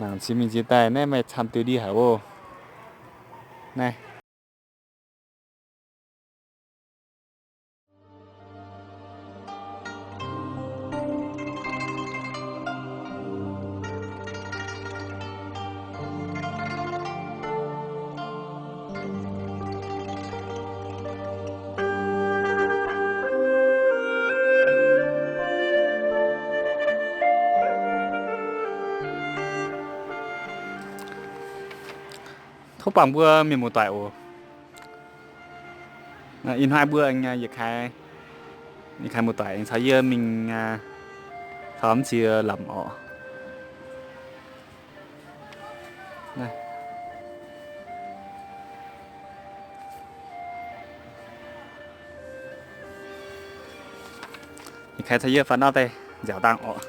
Mangc cingx mingh jiex daaih naaiv maaih camv diuh ndie haic oc. Naaiv. Tov bangc mbuo mienh muoz-doic oc. Ih hnoi mbuo aengx yietc kaaix, yietc kaaix muoz-doic aengx caux yie mingh taux mv ziex lamz orqc. Yietc kaaix caux yie faaux ndau daaih nziaauc dangh orqc.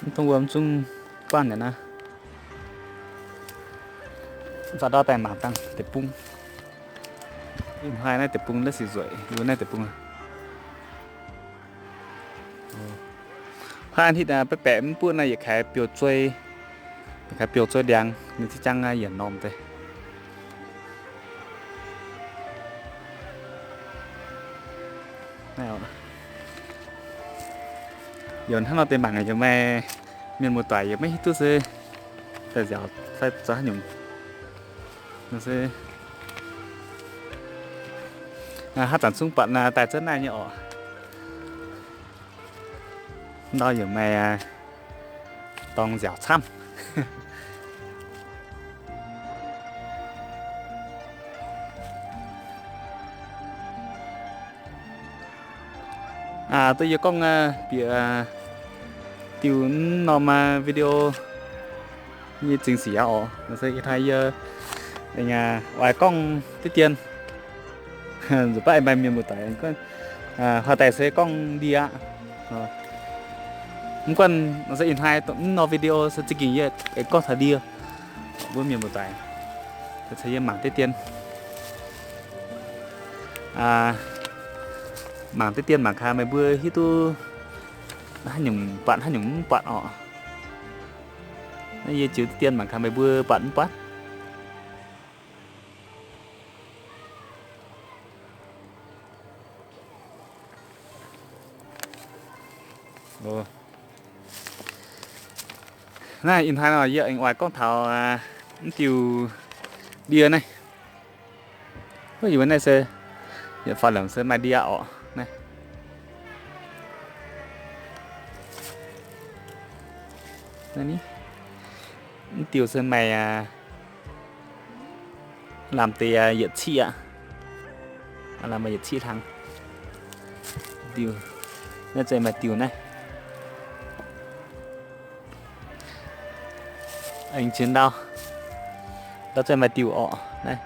Mv dongh wuom zungv buangv nyei naaiv. Faaux ndau daaih mangc dangh deic-bung. Ih hnoi naaiv deic-bung la'sic nzueic, yie mbuo naaiv deic-bung. Haaix hitv baeqc baeqc mv buoqv naaiv yietc kaaix biouv-zuei, yietc kaaix biouv-zuei ndiangx, ninh ziex jangv yienc normh deix. Yaac hnangv nor deix mangc yaac maaih mienh muoz-doic yaac maiv hiuv duqv se daaih nziaauc fai zoux haaix nyungc. Se haaix zanc zungv buatc daaih zunv naaiv nyei orqc. Ndau yaac maaih dorngx nziaauc camv. Duqv yie gorngv bieqc diuh norm video nyei zingh sic aqv orqc. Se ih hnoi yie oix gorngv deix dien, nzuqc baav aengx maaih mienh muoz-doic, hoic daaih se gorngv ndie aqv. Mv gunv nor se ih hnoi mv norm video se za'gengh yie aengx gorngv taux ndie. Mbuo mienh muoz-doic, caux yie mangc deix dien, mangc deix dien mangc gaax meih mbuo hiuv duqv haaix nyungc buatc haaix nyungc mv buatc orqc. Naaiv yie ziux deix dien mangc gaax meih mbuo buatc mv buatc. Naaiv ih hnoi nor yie aengx oix gorngv taux mv diuh ndie naaiv. Wuov yie mbuo naaiv se yietc faaux lamz se maaih ndie orqc. Naaiv, mv diuh se maaih lamz deix yietc ciqv aqv. Lamz maaih yietc ciqv hlang. Diuh, naaiv se maaih diuh naaiv. Aengx ziex ndau, ndau se maaih diuh orqc naaiv.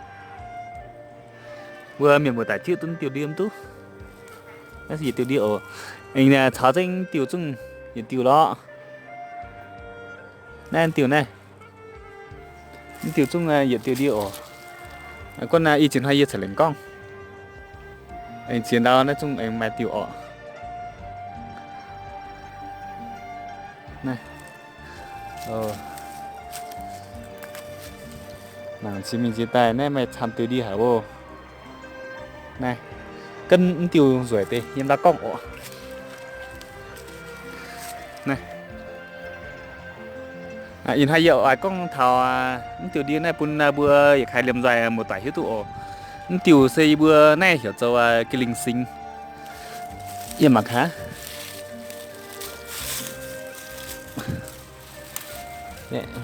Mbuo mienh muoz-doic tiuv duqv diuh ndie mv duqv. Naaiv se yietc diuh ndie oc. Aengx caux zengv diuh zungv yietc diuh lorqc. Naaiv diuh naaiv, mv diuh zungv yietc diuh ndie oc. Gunv ih ziex hnoi yie ceix lengc gorngv, aengx ziex ndau naaiv zungv aengx maaih diuh orqc. Naaiv, mangc cingx mingh jiex daaih naaiv maaih camv diuh ndie haic oc. Naaiv, gunv mv diuh nzueic deix yiem ndau gorngv oc. Naaiv, ih hnoi yie oix gorngv taux mv diuh ndie naaiv bun mbuo yietc kaaix liemh nzoih muoz-doic hiuv duqv oc. Mv diuh se yie mbuo naaiv heuc zoux Giling Singx. Yie mangc gaax.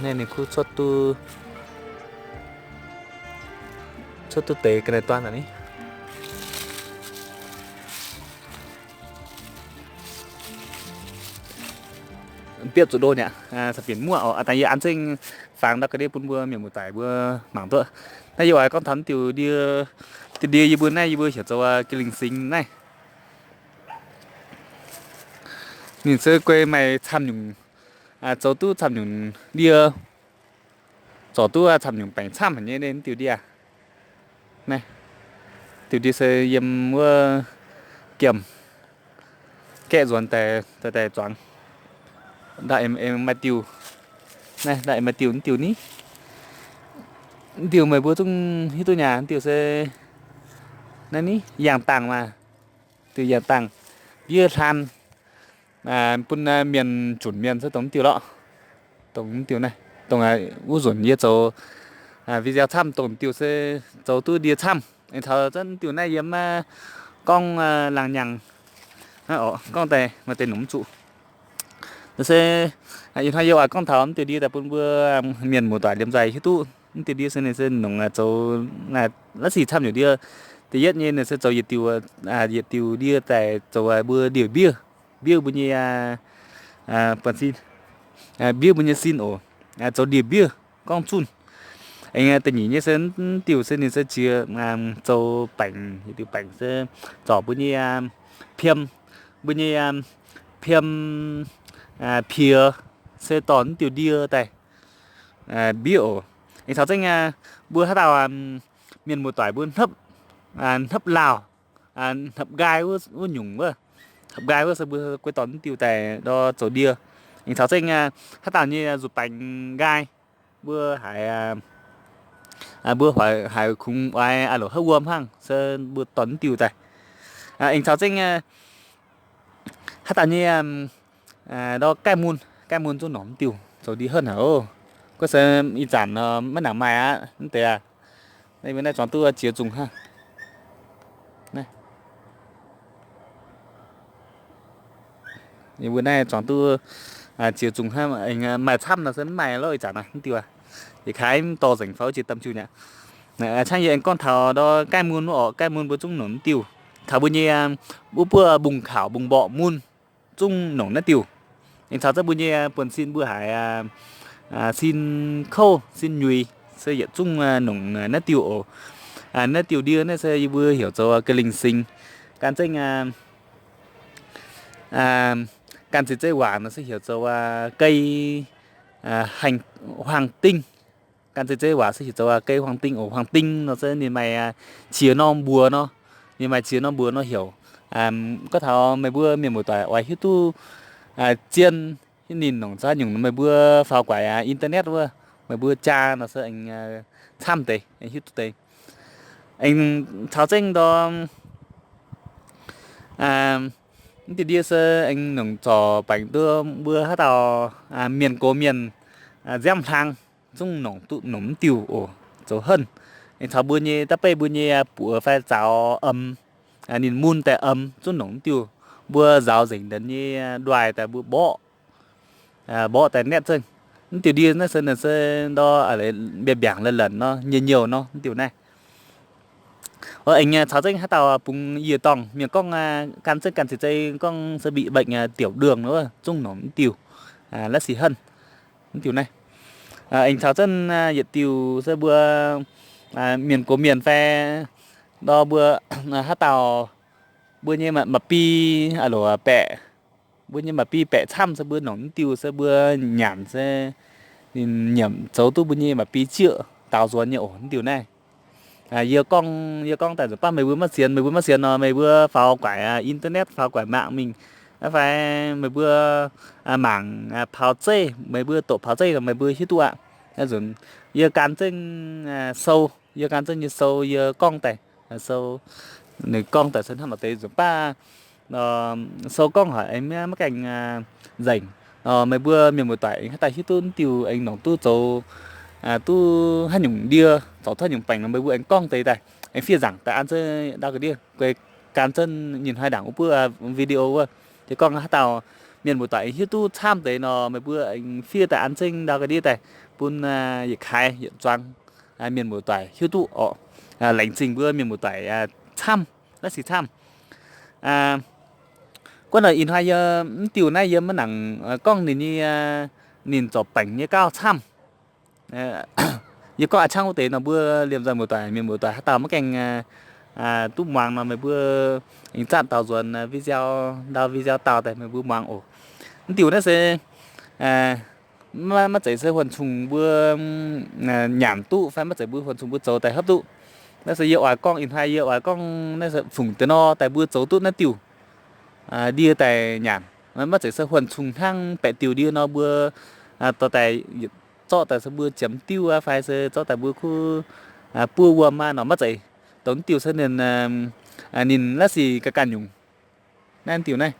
Naaiv ninh kuv cuotv duqv, cuotv duqv deix ga'naaiv-duan aqv ni. Biopv zuqc ndo niaa, caux binc muoqv oc. Dangh yie an zengv fangx ndau ga'ndiev bun mbuo mienh muoz-doic mbuo mangc duqv. Naaiv yie oix gorngv taux diuh ndie, diuh ndie yie mbuo naaiv yie mbuo heuc zoux Giling Singx naaiv. Ninh se guei maaih camv nyungc, zoux duqv camv nyungc ndie, zorc duqv camv nyungc baengc camv haic nyei diuh ndie. Naaiv diuh ndie se yiem wuov giemh, gaeqv nzuonx daaih, daaih zuangx. Ndau aengx maaih diuh, naaiv ndau aengx maaih diuh, diuh ni, diuh meih mbuo zungv hiuv duqv nyei. Diuh se naaiv ni yangh dangh maah, diuh yangh dangh, mbiev hlan, bun mienh junc mienh se dongh diuh lorqc. Dongh diuh naaiv, dongh wuov nzunc yie zoux video camv, dongh diuh se zoux duqv ndie camv. Aengx taux zunv diuh naaiv yie maiv gorngv laangh nyangh, gorngv daaih maaih deix nongc mv zuqc. Se ih hnoi yie oix gorngv taux mv diuh ndie daaih bun mbuo mienh muoz-doic liemh nzaic hiuv duqv. Mv diuh ndie se ninh se nongc zoux la'sic camv nyungc ndie. Da'yietv nyei ninh se zoux yietc diuh, yietc diuh ndie daaih zoux mbuo ndie-mbiev, mbiev mbuo nyei, buonv-sin, mbiev mbuo nyei sin oc, zoux ndie-mbiev gorngv zunh. Aengx da'nyeic nyei se mv diuh se ninh se ziex zoux baengc, yietc diuh baengc se zorc mbuo nyei piem, mbuo nyei piem, piex se dorh mv diuh ndie daaih mbiev oc. Aengx caux zengv mbuo haaix dauh mienh muoz-doic mbuo hnopv, hnopv lauh, hnopv nqaai wuov nyungc wuov, hnopv nqaai wuov se mbuo guei dorh mv diuh daaih ndor zoux ndie. Aengx caux zengv haaix dauh nyei nzuqc baengc nqaai, mbuo haiz, mbuo haiz kungx oix a'loc haaix wuom hnangv se mbuo dorh mv diuh daaih. Aengx caux zengv haaix dauh nyei ndor gaih mun, gaih mun zungv nongc mv diuh zoux ndie henv haic oc. Guov se ih zanc maiv nangc maaih aqv, mv deix aqv. Naaiv mbuo naaiv zuangx duqv ziex zungh hnangv. Mbuo naaiv zuangx duqv ziex zungh hnangv, maaih camv nor se mv maaih lorqc ih zanc naaiv mv diuh aqv. Yietc kaaix mv dorh nzengc fai jiex dam jiu mi'aqv. Hnangv yie aengx gorngv taux ndor gaih mun wuov orqc, gaih mun mbuo zungv nongc mv diuh. Taux mbuo nyei, wuov buov mbungv kaux mbungv mborqv mun zungv nongc naaiv diuh. Aengx caux zengv mbuo nyei buonv-sin mbuo haiz sin kouv sin nyuix se yietc zungv nongc naaiv diuh oc. Naaiv diuh ndie naaiv se yie mbuo heuc zoux ga'lingh singx. Gan zengv, gan ziex zeiv waac nor se heuc zoux ga'heng huaang dingh. Gan ziex zeiv waac se heuc zoux ga'heng huaang dingh oc. Huaang dingh nor se ninh maaih qiex norm mbuox nor, ninh maaih qiex norm mbuox nor heuc. Gorngv taux meih mbuo mienh muoz-doic oix hiuv duqv zien hiuv ninh nongc za'nyungc nor meih mbuo faaux guaix internet wuov, meih mbuo jaa nor se aengx camv deix, aengx hiuv duqv deix. Aengx caux zengv ndor mv diuh ndie se aengx nongc zorc baengc duqv mbuo haaix dauh mienh gox mienh nziaamv hlang zungv nongc duqv nongc mv diuh oc, zoux henv. Aengx caux mbuo nyei da'beiv mbuo nyei buoz fai zaux emx, ninh mun daaih emx zungv nongc mv diuh. Mbuo nzaaux nzengc deix nyei nduaih daaih mbuo mborqv, mborqv daaih netv zengv. Mv diuh ndie naaiv se, naaiv se ndor mbiaangc la'lanc nor, nyei-nyouh nor, mv diuh naaiv. Aengx caux zengv haaix dauh bungx yiec dorngh mienh gorngv gan zengv gan ziex zeiv gorngv se bị bệnh tiểu đường nor zungv nongc mv diuh, la'sic henv, mv diuh naaiv. Aengx caux zengv yietc diuh se mbuo mienh gox mienh fai ndor mbuo haaix dauh mbuo nyei maac bi, a'loc baeqc, mbuo nyei maac bi baeqc camv se mbuo nongc mv diuh se mbuo nyanc se ninh nyiemc zoux duqv mbuo nyei maac bi zieqv daaux nzuonx nyei oc, mv diuh naaiv. Yie gorngv, yie gorngv daaih nzunc baav meih mbuo maiv sienx, meih mbuo maiv sienx nor meih mbuo faaux guaix internet, faaux guaix mangc mingh, fai meih mbuo mangc paux zeiv, meih mbuo doqc paux zeiv nor meih mbuo hiuv duqv aqv. Nzunc yie gan zengv sou, yie gan zengv nyei sou yie gorngv daaih, sou, ninh gorngv daaih se hnangv nor deix nzunc baav sou gorngv haic aengx maiv gaengh nzengc. Meih mbuo mienh muoz-doic aengx haaix dauh hiuv duqv mv diuh aengx nongc duqv zoux duqv haaix nyungc ndie, zorc duqv haaix nyungc baengc nor meih mbuo aengx gorngv deix daaih, aengx fiev nzaangc daaih an zengv ndau ga'ndiev, guei gan zengv nyei hnoi ndaangc wuov buov video wuov. Se gorngv haaix dauh mienh muoz-doic aengx hiuv duqv camv deix nor meih mbuo aengx fiev daaih an zengv ndau ga'ndiev daaih bun yietc kaaix yietc zuangx mienh muoz-doic hiuv duqv orqc. Laengz zingh mbuo mienh muoz-doic camv, la'sic camv. Guov nor ih hnoi yie mv diuh naaiv yie maiv nangc gorngv ninh nyei, ninh zorc baengc nyei gauh camv. Yie gorngv a'cangv wuov deix nor mbuo liemh nzoih muoz-doic, mienh muoz-doic haaix dauh maiv gaengh duqv muangx nor meih mbuo aengx zanc daaux nzuonx video, ndau video daaux daaih meih mbuo muangx oc. Mv diuh naaiv se maiv zeiz se huon cungh mbuo nyanc duqv fai maiv zeiz mbuo huon cungh mbuo zoux daaih hopv duqv. Naaiv se yie oix gorngv ih hnoi yie oix gorngv naaiv se fungc deix nor daaih mbuo zoux duqv naaiv diuh. ndie daaih nyanc. Maiv zeiz se huonh cung hnangv baeqc diuh ndie nor mbuo dorh daaih, zorqv daaih se mbuo ziemx diuv aqv fai se zorqv daaih mbuo kuv buov wuom aqv nor maiv zeiz. Dongh diuh se ninh, ninh la'sic ga'ganh nyungc. Naaiv diuh naaiv,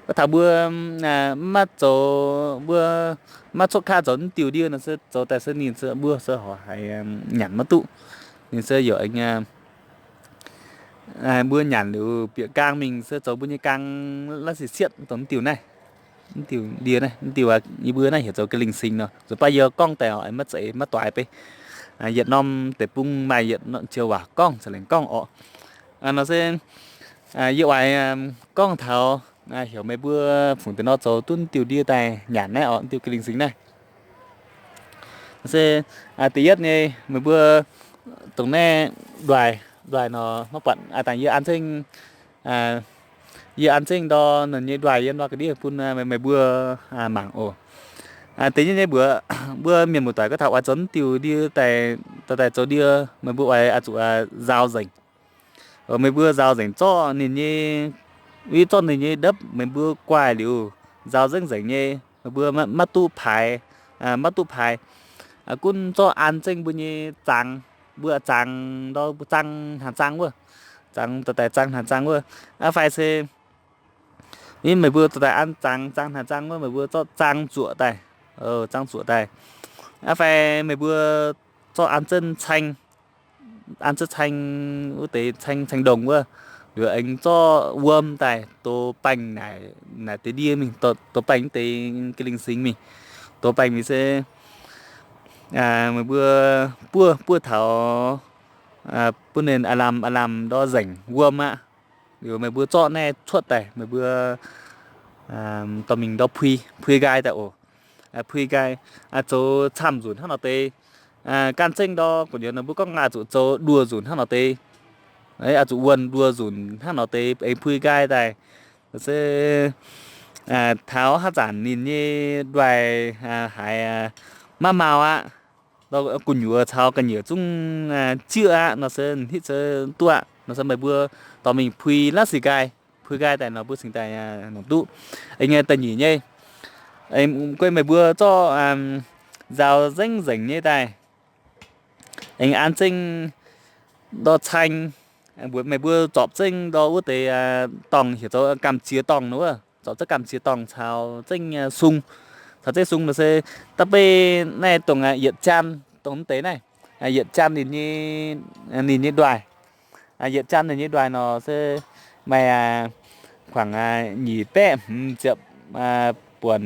gorngv taux mbuo maiv zoux, mbuo maiv cuotv kaav zoux diuh ndie nor se zoux daaih se ninh se mbuo se horpc haiz nyanc maiv duqv. Ninh se yaac mbuo nyanc liuz bieqc gaang mingh se zoux mbuo nyei gaang la'sic sietv dongh diuh naaiv. Diuh ndie naaiv, diuh yie mbuo naaiv heuc zoux ga'lingh singx nor. Nzunc baav yie gorngv daaih maiv zeiz maiv doix beiv. Yietc norm deic-bung maaih yietc norm joux waac gorngv, caux laengz gorngv orqc. Nor se yie oix gorngv taux heuc meih mbuo fungc deix nor zoux duqv diuh ndie daaih nyanc naaiv orqc, diuh ga'lingh singx naaiv. Se da'yietv nyei, meih mbuo dongh naaiv nduaih, nduaih nor maiv buatc, dangh yie an zengv, yie an zengv ndor ninh nyei nduaih yiem nor ga'ndiev bun meih mbuo mangc oc. Da'nyeic nyei mbuox, mbuo mienh muoz-doic gorngv taux oix zoux diuh ndie daaih, daaih zoux ndie, meih mbuo oix zuqc nzaaux nzengc. Meih mbuo nzaaux nzengc zorqv ninh nyei, zorqv ninh nyei ndopv meih mbuo guaih liuz, nzaaux nzengc nzengc nyei, meih mbuo maiv duqv paaix, maiv duqv paaix. Gunv zorqv an zengv mbuo nyei zangx, mbuo zangx ndor mbuo zaang hnaangx zaang wuov, zangx daaih zaang hnaangx zaang wuov. Aqv fai se meih mbuo daaih an zangx zaang hnaangx zaang wuov, meih mbuo zorqv zaang zuoqc daaih, zaang zuoqc daaih. Aqv fai meih mbuo zorqv an zengv caeng, an zengv caeng wuov deix caeng, caeng ndongh wuov, liuz aengx zorqv wuom daaih dox baengh naaic, naaic deix ndie mingh, dox baengh deix ga'lingh singx mingh, dox baengh mingh se meih mbuo buov, buov taux, buov ninh aav lamh aav lamh ndor nzengc wuom aqv. Liuz meih mbuo zorqv naaiv cuotv daaih, meih mbuo dorh mingh ndor pui, pui nqaai daaih oc. Pui nqaai, zoux camv nzunc hnangv nor deix. Gan zengv ndor gu'nyuoz nor mbuo gorngv zuqc zoux nduoh nzunc hnangv nor deix. Zuqc wuonh nduoh nzunc hnangv nor deix aengx pui nqaai daaih. Se taux haav zanc ninh nyei nduaih haiz maiv mau aqv, gu'nyuoz caux ga'nyiec zungv zieqv aqv nor se hitv se duqv aqv nor se meih mbuo dorh mingh pui la'sic nqaai, pui nqaai daaih nor mbuo cingx daaih nongc duqv. Aengx da'nyeic nyei, guei meih mbuo zorqv nzaaux nzengc nzengc nyei daaih, aengx an zengv ndor caeng, mbuox meih mbuo zorpc zengv ndor wuov deix dorngh heuc zoux gamh ziex dorngh nor wuov, zorpc zengv gamh ziex dorngh caux zengv sung, caux zengv sung nor se da'beiv naaiv dongh yietc jaan dongh deix naaiv, yietc jaan ninh nyei nduaih. Yietc jaan ninh nyei nduaih nor se maaih kuangx nyic baeqv hmz ziepc buonc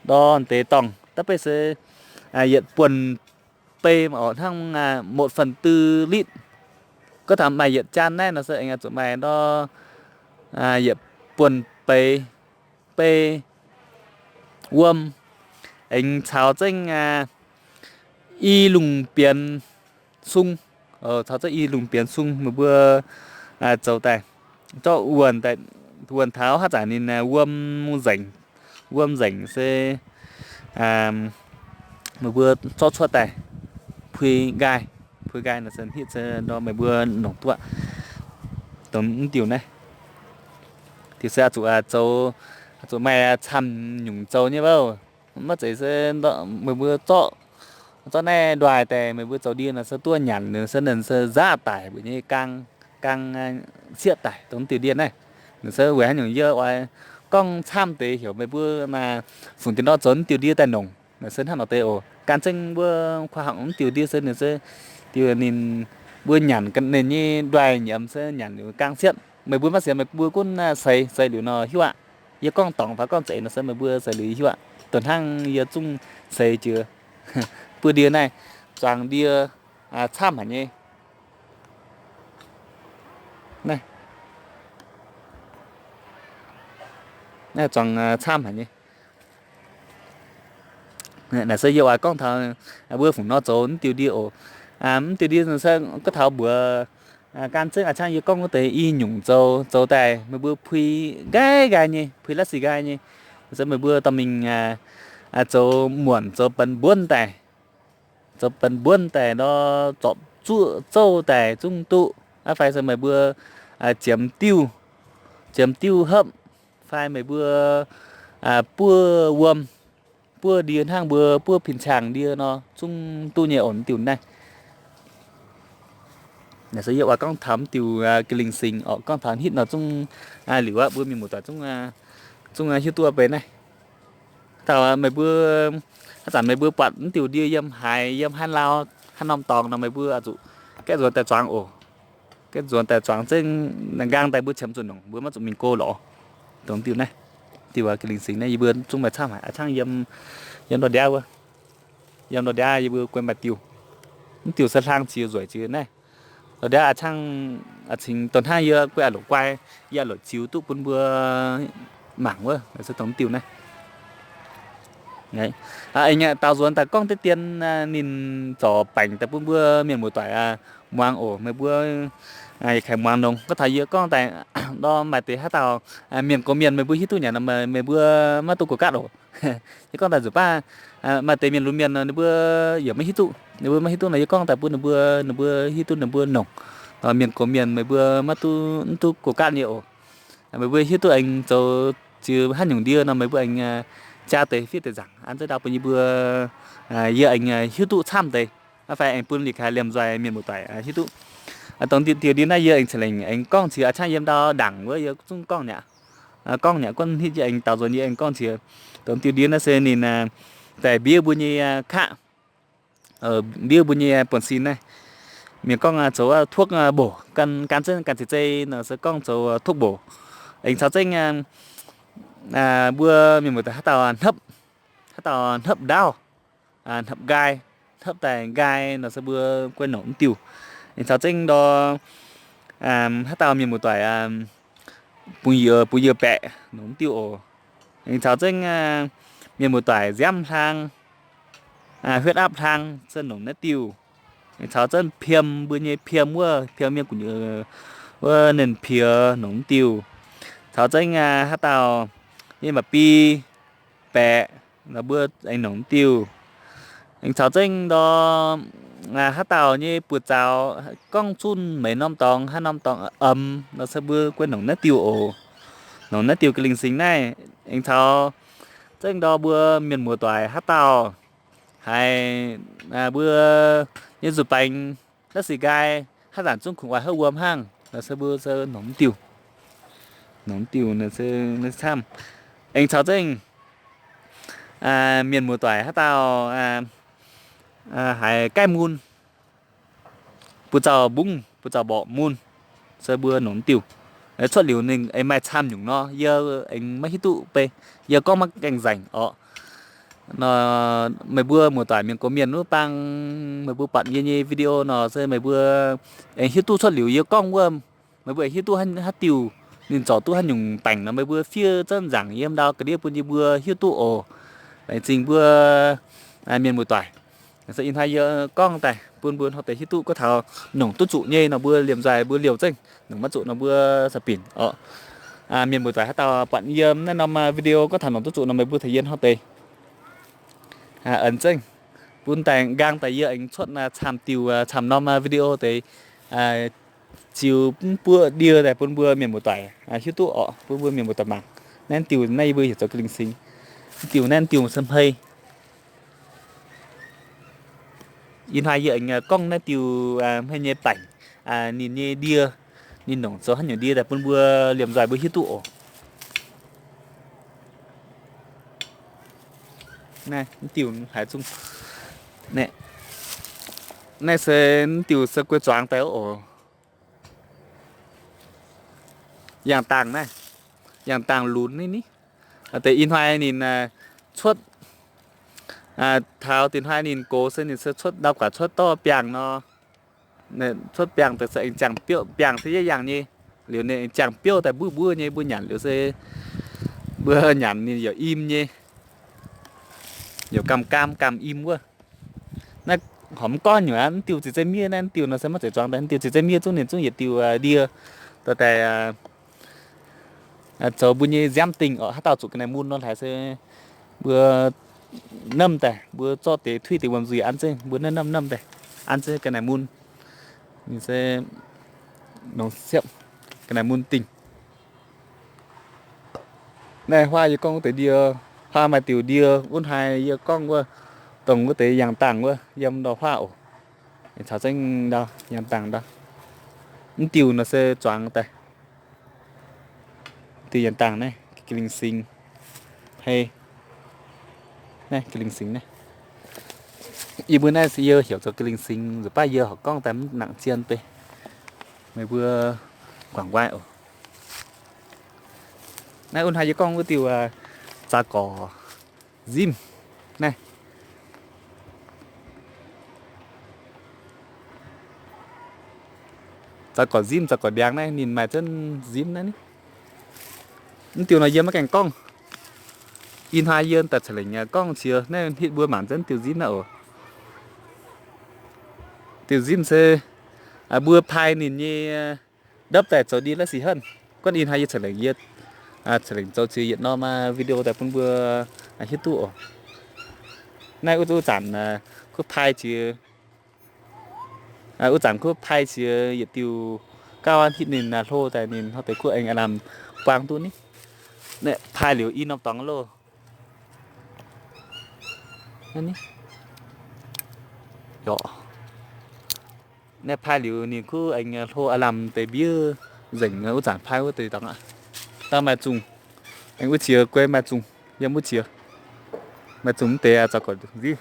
ndor deix dorngh, da'beiv se yietc buonc bei oc, hnangv một phần tư lít. Gorngv taux maaih yietc jaan naaiv nor se aengx zuqc maaih ndor yietc buonc bei, bei wuom, aengx caux zengv i lungh bienx sung, caux zengv i lungh bienx sung meih mbuo zoux daaih, zorqv wuonh daaih, wuonh taux haav zanc ninh wuom nzengc, wuom nzengc se meih mbuo zorqv cuotv daaih pui nqaai, pui nqaai nor se hitv se ndor meih mbuo nongc duqv dongh mv diuh naaiv. Diuh se zuqc zoux, zuqc maaih camv nyungc zoux nyei wuov. Maiv zeiz se meih mbuo zorqv, zorqv naaiv nduaih daaih meih mbuo zoux ndie nor se duqv nyanc nor se ninh se nzaqv daic mbuo nyei gaang, gaang sieqv daic dongh diuh ndie naaiv. Nor se weic haaix nyungc yie oix gorngv camv deix heuc meih mbuo maaih fungc deix nor zoux diuh ndie daaih nongc. Nor se hnangv nor deix oc. Gan zengv mbuo khoa học mv diuh ndie se ninh se diuh ninh mbuo nyanc ninh nyei nduaih nyiemz se nyanc liuz gaang sieqv. Meih mbuo maiv sienx meih mbuo gunv seix, seix liuz nor hiuv aqv. Yie gorngv dorngc fai gorngv zeiz nor se meih mbuo seix liuz hiuv aqv. Dongh hnangv yie zungv seix jiex buov ndie naaiv, zuangx ndie camv haic nyei. Naaiv zuangx camv haic nyei. Naaiv se yie oix gorngv taux mbuo fungc nor zoux mv diuh ndie oc. Mv diuh ndie se gorngv taux mbuox gan zengv a'ciangv yie gorngv wuov deix i nyungc zoux, zoux daaih meih mbuo pui nqaai nqaai nyei, pui la'sic nqaai nyei. Se meih mbuo dorh mingh zoux muonc, zoux benx mbuonv daaih, zoux benx mbuonv daaih nor, zorpc zuoqv zouv daaih zungv duqv. Aqv fai se meih mbuo ziemx diuh, ziemx diuh hopv, fai meih mbuo buov wuom, buov ndie hnangv mbuo buov pin-cang ndie nor zungv duqv nyei oc. Diuh naaiv se yie oix gorngv taux diuh ga'lingh singx oc. Gorngv taux hitv nor zungv liuz aqv, mbuo mienh muoz-doic zungv hiuv duqv bei naaiv. Taux meih mbuo, haaix zanc meih mbuo buatc mv diuh ndie yiem haaix, yiem haaix lauh, haaix norm dorngx nor, meih mbuo zuqc gaeqv nzuonx daaih zuangx oc. Gaeqv nzuonx daaih zuangx zengv, nqaang daaih mbuo qiemx zuqc nongc, mbuo maiv zuqc mingh go lorz. Dongh diuh naaiv, diuh ga'lingh singx naaiv yie mbuo zungv maaih camv haic, a'cangv yiem, yiem ndor ndiaav wuov, yiem ndor ndiaav yie mbuo guei maaih diuh. Mv diuh se hlang ziux nzueic ziux naaiv. Ndor ndiaav a'cangv cingx dongh hnangv yie guei a'loc guai, yie a'loc ziux duqv bun mbuo mangc wuov, se dongh mv diuh naaiv. Aengx daaux nzuonx daaih gorngv deix dien ninh zorc baengc daaih bun mbuo mienh muoz-doic muangx oc. Meih mbuo yietc kaaix muangx nongx. Gorngv taux yie gorngv daaih nor maaih deix haaix dauh mienh gox mienh meih mbuo hiuv duqv nyanc nor, meih mbuo maiv duqv gox gaatv oc. Yie gorngv daaih nzunc baav maaih deix mienh lunx mienh nor ninh mbuo yaac maiv hiuv duqv. Ninh mbuo maiv hiuv duqv nor yie gorngv daaih bun ninh mbuo, ninh mbuo hiuv duqv ninh mbuo nongc. Mienh gox mienh meih mbuo maiv duqv, mv duqv gox gaatv nyei oc. Meih mbuo hiuv duqv aengx zoux ziux haaix nyungc ndie nor meih mbuo aengx jaa deix fiev deix nzaangc an zengv ndau bun yie mbuo, yie aengx hiuv duqv camv deix, fai aengx bun liuz kaaix liemh nzoih mienh muoz-doic hiuv duqv. Dongh diuh ndie naaiv yie aengx ceix lengc aengx gorngv ziux a'cangv yiem ndau ndaangc wuov yie zungv gorngv mi'aqv. Gorngv mi'aqv, gorngv hitv yie aengx daaux nzuonx yie aengx gorngv ziux. Dongh diuh ndie naaiv se ninh daaih mbiev mbuo nyei kaqv, mbiev mbuo nyei buonv-sin naaiv. Mienh gorngv zoux tuokv mboc, gan, gan zengv gan zeiz zeiz nor se gorngv zoux tuokv mboc. Aengx caux zengv mbuo mienh muoz-doic haaix dauh hnopv, haaix dauh hnopv ndaauv, hnopv nqaai, hnopv daaih nqaai nor se mbuo guei nongc mv diuh. Aengx caux zengv ndor haaix dauh mienh muoz-doic bungx yie, bungx yie baeqc nongc mv diuh oc. Aengx caux zengv mienh muoz-doic nziaamv hlang, huyết áp hlang se nongc naaiv diuh. Aengx caux zengv piem, mbuo nyei piem wuov, piem mienh gu'nyuoz wuov nernh piex nongc mv diuh. Caux zengv haaix dauh nyei mba'bi baeqc nor mbuo aengx nongc mv diuh. Aengx caux zengv ndor haaix dauh nyei buoz-zaux gorngv zunh meix norm dorngx, haaix norm dorngx omx nor se mbuo guei nongc naaiv diuh oc. Nongc naaiv diuh ga'lingh singx naaiv. Aengx caux zengv ndor mbuo mienh muoz-doic haaix dauh haiz mbuo nyei nzuih baengx la'sic nqaai haaix zanc zungv kungx oix hopv wuom hnangv nor se mbuo se nongc mv diuh. Nongc mv diuh camv. Aengx caux zengv mienh muoz-doic haaix dauh haiz gaeqv mun, buoz-zaux mbungv, buoz-zaux mborqv mun, se mbuo nongc mv diuh. Cuotv liuz ninh aengx maaih camv nyungc nor, yie aengx maiv hiuv duqv bei. Yie gorngv maiv gaengh nzengc orqc. Nor meih mbuo muoz-doic mienh gox mienh wuov bang, meih mbuo buatc yie nyei video nor se meih mbuo aengx hiuv duqv cuotv liuz yie gorngv wuov, meih mbuo aengx hiuv duqv haaix diuh, ninh zorc duqv haaix nyungc baengc nor meih mbuo fiev zengv nzaangc yiem ndau ga'ndiev bun yie mbuo hiuv duqv oc. Laengz zingh mbuo mienh muoz-doic. Se ih hnoi yie gorngv daaih bun mbuo hnoi deix hiuv duqv gorngv taux nongc duqv zuqc nyei nor mbuo liemh nzoih mbuo liouh zengv, nongc maiv zuqc nor mbuo caux binc orqc. Mienh muoz-doic haaix dauh buatc yie naaiv norm video gorngv taux nongc duqv zuqc nor meih mbuo tengx yie hnoi deix aengx zengv bun daaih nqaang daaih yie aengx cuotv camv diuh camv norm video deix ziux mv buoqv ndie daaih bun mbuo mienh muoz-doic hiuv duqv orqc, bun mbuo mienh muoz-doic mangc. Naaiv diuh naaiv yie mbuo heuc zoux ga'lingh singx. Diuh naaiv diuh se hmei. Ih hnoi yie aengx gorngv naaiv diuh hmei nyei baengc, ninh nyei ndie, ninh nongc zoux haaix nyungc ndie daaih bun mbuo liemh nzoih mbuo hiuv duqv oc. Naaiv diuh haiz zungv, naaiv se diuh se guei zuangx daaih oc. Yangh dangh naaiv, yangh dangh lunx naaiv ni. Deix ih hnoi ninh cuotv, taux deix hnoi ninh gox se ninh se cuotv ndau guac cuotv dorv biangh nor. Cuotv biangh deix se aengx ziangh biouv, biangh se yietc yangh nyei. Liuz ninh aengx ziangh biouv daaih mbuov mbuov nyei, mbuo nyanc liuz se mbuo nyanc ninh yaac im nyei, yaac gaamh gaamv gaamh im wuov. Naaiv horpc mv gorngv nyungc aqv, diuh ziqc zeiv miev naaiv diuh nor se maiv zeiz zuangx daaih, diuh ziqc zeiv miev zungv ninh zungv yietc diuh ndie dorh daaih zoux mbuo nyei nziaamv dingh orqc. Haaix dauh zuqc ga'naaiv mun nor hlaaix se mbuo nemv daaih, mbuo zorqv deix tuiv deix wuom nzuih an zengv, mbuo nemv nemv nemv daaih an zengv ga'naaiv mun. Ninh se nongc siepv ga'naaiv mun dingh. Naaiv huaav yie gorngv wuov deix ndie, huaav maaih diuh ndie wuov hnoi yie gorngv wuov, dongh wuov deix yangh dangh wuov yiem ndau huaav oc. Caux zengv ndau yangh dangh ndau. Mv diuh nor se zuangx daaih. Diuh yangh dangh naaiv, Ga'lingh Singx. Hei. Naaiv Ga'lingh Singx naaiv. Yie mbuo naaiv se yie heuc zoux Ga'lingh Singx, nzunc baav yie horqc gorngv daaih mv nangc zien deix. Meih mbuo guangc nquaai oc. Naaiv wuov hnoi yie gorngv wuov diuh, aa, zaux gorc nzimv naaiv. Zaux gorc nzimv, zaux gorc ndiangx naaiv ninh maaih zunv nzimv naaiv ni. Mv diuh nor yie maiv gaengh gorngv. Ih hnoi yie daaih ca'lengc gorngv qiex naaiv hitv mbuo mangc zunv diuh nzimv naaiv oc. Diuh nzimv se, aa, mbuo pai ninh nyei ndopv daaih zoux ndie la'sic henv. Guanh ih hnoi yie ca'lengc, yie ca'lengc zoux qiex yietc norm video daaih bun mbuo hiuv duqv oc. Naaiv wuov zanc kuv pai qiex, wuov zanc kuv pai qiex yietc diuh gauh hitv ninh hlo daaih ninh hnangv deix kuv aengx lamh buang duqv ni. Naaiv pai liuz i norm dorngx loh. Naaiv pai liuz ninh kuv aengx hlo aav lamh deix mbiev nzengc wuov zanc pai wuov deix dorngx aqv. Dangh maaih zungh, aengx wuov qiex guei maaih zungh, yiem wuov qiex maaih zungh mv deix zaux gorc nzimv.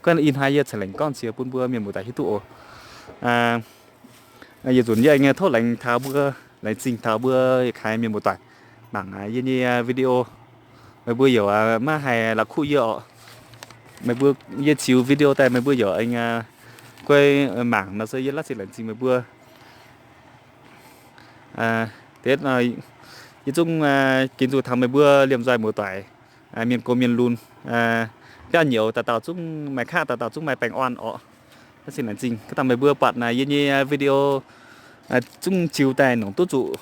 Guanh ih hnoi yie ca'lengc gorngv qiex bun mbuo mienh muoz-doic hiuv duqv oc. Yietc nzunc yie aengx tov laengz taux mbuo, laengz zingh taux mbuo yietc kaaix mienh muoz-doic mangc yie nyei video. Meih mbuo yaac maiv haih la'kuqv yie oc. Meih mbuo, yie ziux video daaih meih mbuo yaac aengx guei mangc nor se yie la'sic laengz zingh meih mbuo. Deix yie zungv ginx zuqc taux meih mbuo liemh nzoih muoz-doic, mienh gox mienh lunx, biauv nyouz dauh dauh zungv maaih qaqv, dauh dauh zungv maaih baengh orn orqc. La'sic laengz zingh gaax dangh meih mbuo buatc yie nyei video zungv ziux daaih nongc duqv zuqc,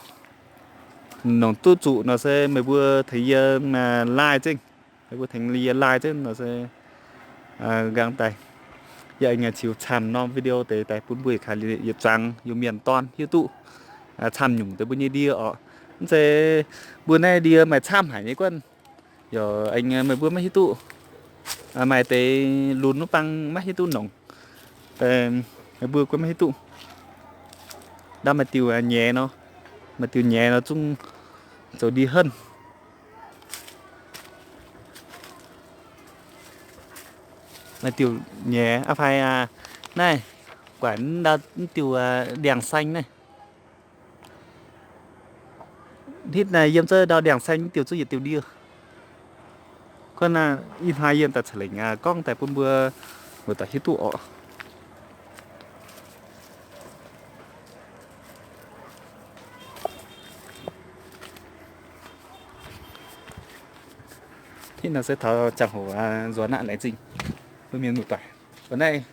nongc duqv zuqc nor se meih mbuo tengx yie like zengv. Meih mbuo tengx yie like zengv nor se nqaang daaih yie aengx ziux camv norm video deix daaih bun mbuo yietc kaaix yietc zuangx Iu-Mienh dorn hiuv duqv camv nyungc deix mbuo nyei ndie orqc. Mv zeiz mbuo naaiv ndie maaih camv haic nyei guanh, yaac aengx meih mbuo maiv hiuv duqv. Maaih deix lunx wuov bang maiv hiuv duqv nongc, meih mbuo guanh maiv hiuv duqv. Ndau maaih diuh nyei nor, maaih diuh nyei nor zungv zoux ndie henv. Maaih diuh nyei aqv fai naaiv, guaix mv diuh ndiangx-saeng naaiv. Hitv naaiv yiem zunv ndau ndiangx-saeng mv diuh zungv yietc diuh ndie. Guanh ih hnoi yie daaih ca'lengc gorngv daaih bun mbuo muoz-doic hiuv duqv orqc. Hitv naaiv se taux ziangh hoc nzuonx aqv, laengz zingh mbuo mienh muoz-doic. Naaiv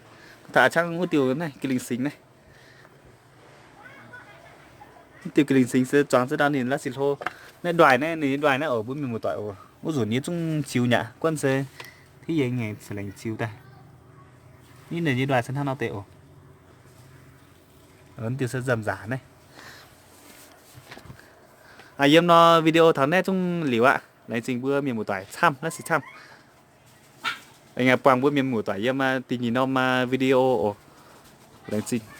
taux a'ciangv wuov diuh naaiv Ga'lingh Singx naaiv. Mv diuh Ga'lingh Singx se zuangx ziex ndau ninh la'sic hlo. Naaiv ndoih naaiv, ninh ndoih naaiv oc, mbuo mienh muoz-doic oc. Wuov nzunc yie zungv ziux nyaqc guanh se hitv yie ngaengc ca'lengc ziux daaih. Nitv ninh nyei ndoih se hnangv nor deix oc. Diuh se nzamc nzaac naaiv. Yiem nor video taux naaiv zungv liuz aqv. Laengz zingh mbuo mienh muoz-doic camv la'sic camv. Aengx buangh mbuo mienh muoz-doic yiem da'nyeic norm video oc. Laengz zingh.